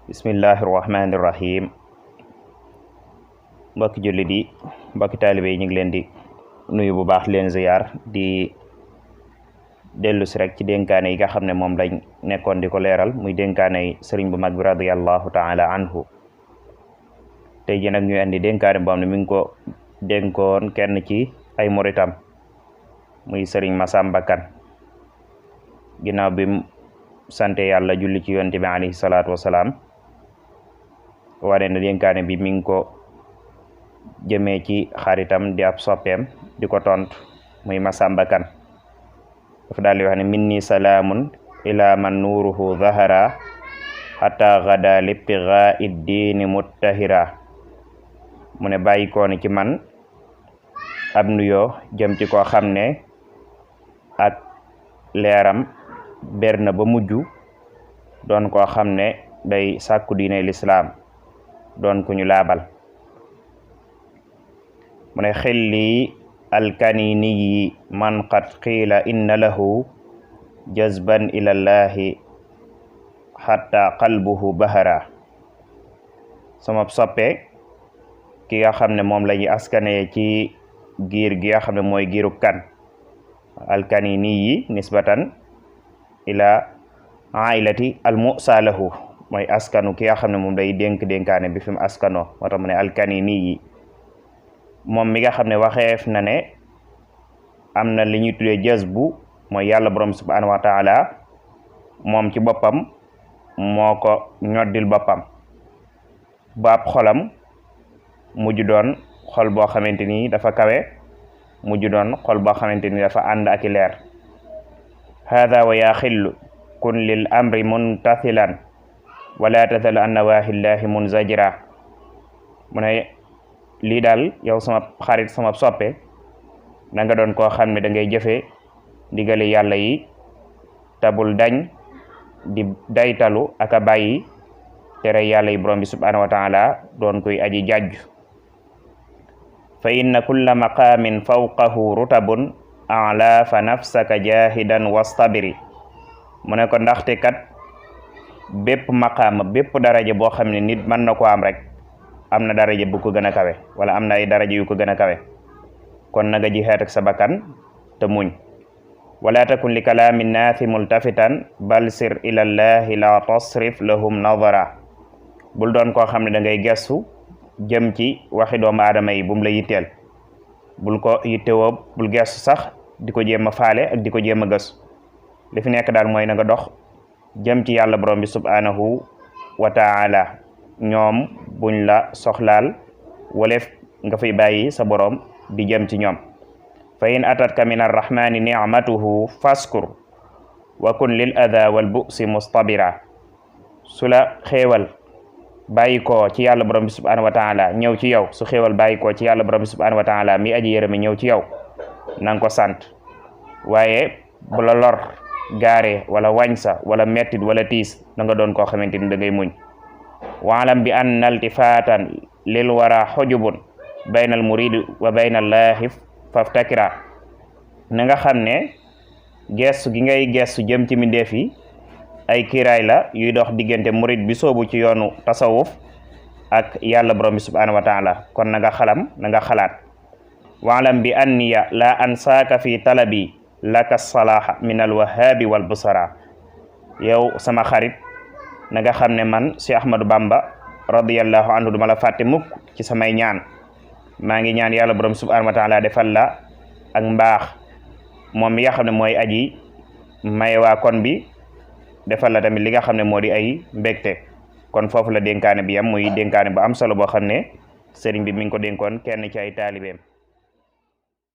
Bismillahirrahmanirrahim. Mbokki jullit yi mbokki taalibe yi ñu ngi leen di nuyu bu baax leen ziyaar di dellu si rek ci dénkaane yi nga xam ne moom lañ nekkoon di ko leeral muy dénkaane yi sëriñ bu mag bi radiyallahu taala anhu. tey ji nag ñu andi dénkaane boo xam ne mi ngi ko dénkoon kenn ci ay muritam muy sëriñ Masamba Kan ginnaaw bi sante yàlla julli ci yonent bi alayhi salaatu wasalaam wane na dénkaane bi mi ngi ko jëmee ci xaritam di ab soppeem di ko tont muy Masamba Kan dafa daal di wax ne minni salaamun ila man nuuruhu zahara hatta gada libtigaa iddiini muttahira mu ne bàyyi ko ni ci man ab nuyoo jëm ci koo xam ne ak leeram ber na ba mujj doon koo xam ne day sàkku diine lislaam doon ku ñu laabal mu ne xilli alkaniniyi man qad qiila inna lahu jazban ilallahi hatta qalbuhu bahara sama soppe ki nga xam ne moom la ñuy askane ci giir gi nga xam ne mooy giiru kan alkaniniyi nisbatan ila ailati almusa lahu mooy askanu ki nga xam ne moom day dénkaane bi fi mu askanoo moo tax mu ne alkaniniyi moom mi nga xam ne waxeef na ne am na li ñuy tuddee jazbu mooy yàlla borom subhanahu wa taala moom ci boppam moo ko ñoddil boppam ba ab xolam mujj doon xol boo xamante ni dafa kawe mujj doon xol boo xamante ni dafa ànd ak i leer hada wa yaa xillu kun lil amri muntathilan wala tathal an nawahillahi munzajira mu ne lii daal yow sama xarit sama soppe da nga doon koo xam ne da ngay jëfe ndigali yàlla yi tabul dañ di daytalu ak a bàyyi tere yàlla yi borom bi subhanahu wa taala doon koy aji jajju fa inna kulla maqamin fawqahu rutabun ala fa nafsaka jahidan wastabiri mu ne ko ndaxte kat bépp maqaama bépp daraja boo xam ne nit mën na ko am rek am na daraja bu ko gën a kawe wala am na ay daraja yu ko gën a kawe kon naga jihaat ak sa bakkan te muñ wala takun li kalaami naasi multafitan bal sir ilallahi la tasrif lahum nadara bul doon koo xam ne da ngay gestu jëm ci waxi doomu aadama yi bu mu la yitteel bul ko yittewoo bul gestu sax di ko jéem a faale ak di ko jéem a gëstu li fi nekk daal mooy na nga dox jëm ci yàlla borom bi subhanahu wa taala ñoom buñ la soxlaal waleef nga fay bàyyi sa borom di jëm ci ñoom fa in atatka min arrahmani ni'matuhu faskur wa kun lil adha wal bu'si mustabira su la xéewal bàyyi ko ci yàlla borom bi subhanahu wa taala ñëw ci yow su xéewal bàyyi ko ci yàlla borom bi subhanahu wa taala mi aji yërëmi ñëw ci yow nanga ko sant waaye bu la lor gaare wala wañsa wala mettit wala tiis da nga doon koo xamante ni da ngay muñ waalam bi anna iltifatan lil wara xujubun bayna al muridi wa bayna allahi faftakira na nga xam ne gestu gi ngay gestu jëm ci mindeef yi ay kiiraay la yuy dox diggante murid bi soobu ci yoonu tasawuf ak yàlla borom bi subhanahu wa taala kon na nga xalaat waalam bi anniya la ansaaka fi talabi laka salaha min alwahabi wal busara yow sama xarit na nga xam ne man si Ahmadou Bamba radiyallahu anhu duma la fàtte mukk ci samay ñaan maa ngi ñaan yàlla borom subhanahu wa taala defal la ak mbaax moom mi nga xam ne mooy aji may waa kon bi defal la tamit li nga xam ne moo di ay mbégte kon foofu la dénkaane bi yam muy dénkaane bu am solo boo xam ne sëriñ bi mi ngi ko dénkoon kenn ci ay taalibeem